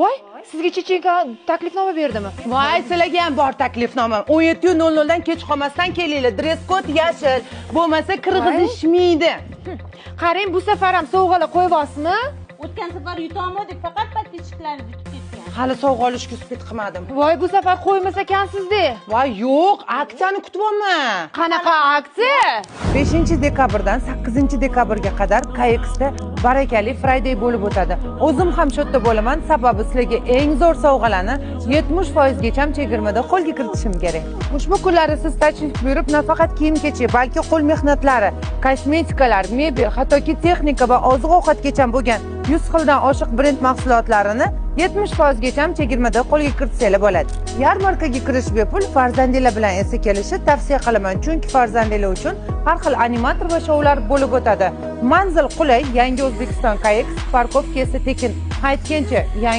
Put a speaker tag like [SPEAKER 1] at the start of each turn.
[SPEAKER 1] Voy, sizga chechenka taklifnoma berdimi?
[SPEAKER 2] Voy, sizlarga ham bor taklifnoma. 17:00 dan kech qolmasdan kelinglar. Dress code yashil, bo'lmasa kirgizishmaydi.
[SPEAKER 1] Qarang, bu safar ham sovg'alar qo'yyapsizmi?
[SPEAKER 3] O'tgan safar yutolmadik, faqat подписчик lar yutib ketgan.
[SPEAKER 2] Hali sovg'a olishga успеть qilmadim.
[SPEAKER 1] Voy, bu safar qo'ymas ekansizda.
[SPEAKER 2] Voy, yo'q, aksiyani kutyapman.
[SPEAKER 1] Qanaqa aksiya?
[SPEAKER 2] 5 dekabrdan 8 dekabrga qadar KXda barakali Friday bo'lib o'tadi. O'zim ham shu yerda bo'laman, sababi sizlarga eng zo'r sovg'alarni 70% gacha chegirmada qo'lga kiritishim kerak. Ushbu kunlari siz tashrif buyurib, nafaqat kiyim-kechak, balki qo'l mehnatlari, kosmetikalar, mebel, hattoki texnika va oziq-ovqatgacha bo'lgan 100 xildan oshiq brend mahsulotlarini 70% gacha chegirmada qo'lga kiritsanglar bo'ladi. Yarmarkaga kirish bepul, farzandinglar bilan esa kelishni tavsiya qilaman, chunki farzandinglar uchun har xil animator va shoular bo'lib o'tadi. Manzil qulay, Yangi O'zbekiston KX, парковка esa tekin. Qaytgancha yangi